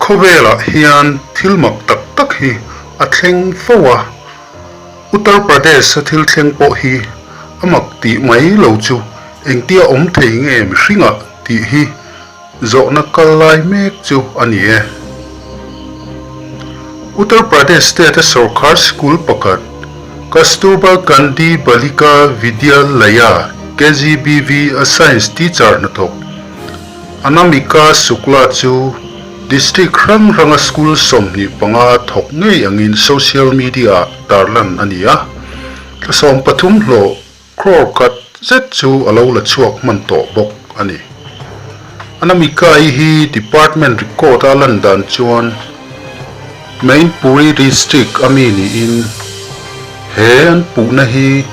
Khawvelah hian thil mak tak tak hi a thleng fo a, Uttar Pradesh-a thil thleng pawh hi a mak tih mai lo chu engtia awm thei nge mihringah tih hi zawhna kal lai mek chu a ni e. Uttar Pradesh state-a sorkar sikul pakhat Kasturba Gandhi Balika Vidyalaya, KGBV, a science teacher hnathawk Anamika Shukla chu district hrang hranga school 25 thawk ngei angin social media-ah tarlan a ni a, thla 13 hlawh crore khat zet chu a lo la chhuak hman tawh bawk a ni. Anamika-i hi department record-a lan dan chuan Mainpuri district a mi niin he an puhna hi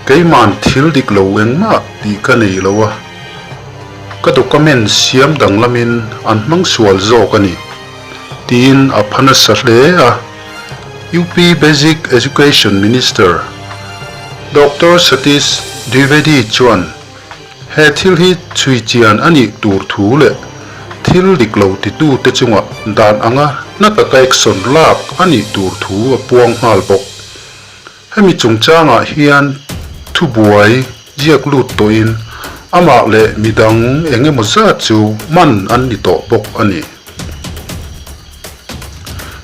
keiman thil dik lo engmah tih ka nei lo a. Ka document siam danglamin an hmang sual zawk a ni, tiin a pha nasa hle a. UP Basic Education Minister Doctor Satish Dwivedi chuan he thil hi chhui chian a nih tur thu leh thil dik lo titute chungah dan anga na taka action lak a nih tur thu a puang nghal bawk. Hemi chungchangah hian thubuai ziak lut tawhin amah leh midang eng emaw zat chu man an ni tawh bawk a ni.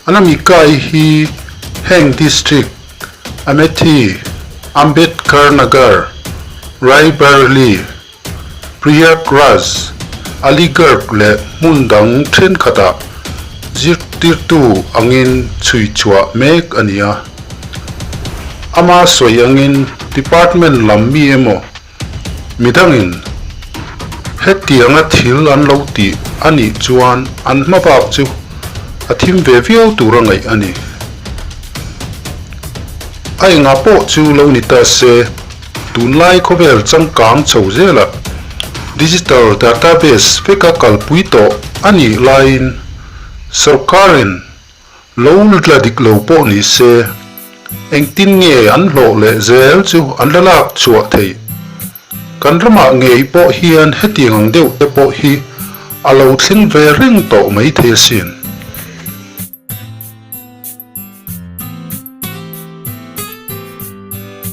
Anamikai hi heng district Amethi, Ambedkar Nagar, Raebareli, Prayagraj, Aligarh leh hmun dang thenkhatah zirtirtu angin chhui chhuah mek a ni a. Ama sawi angin department lam mi emaw midangin hetianga thil an lo tih a nih chuan an hma bak chu a thim ve viau tur a ngaih a ni. A engah pawh chu lo ni ta se. Tunlai khawvel changkang chho zelah digital database veka kalpui tawh a nih laiin sorkarin lo la dik lo pawh ni se engtin nge an hlawh leh zel chu an la lak chhuah theih? Kan ramah ngei pawh hian hetiang ang deuh te pawh hi a lo thleng ve reng tawh maithei asin.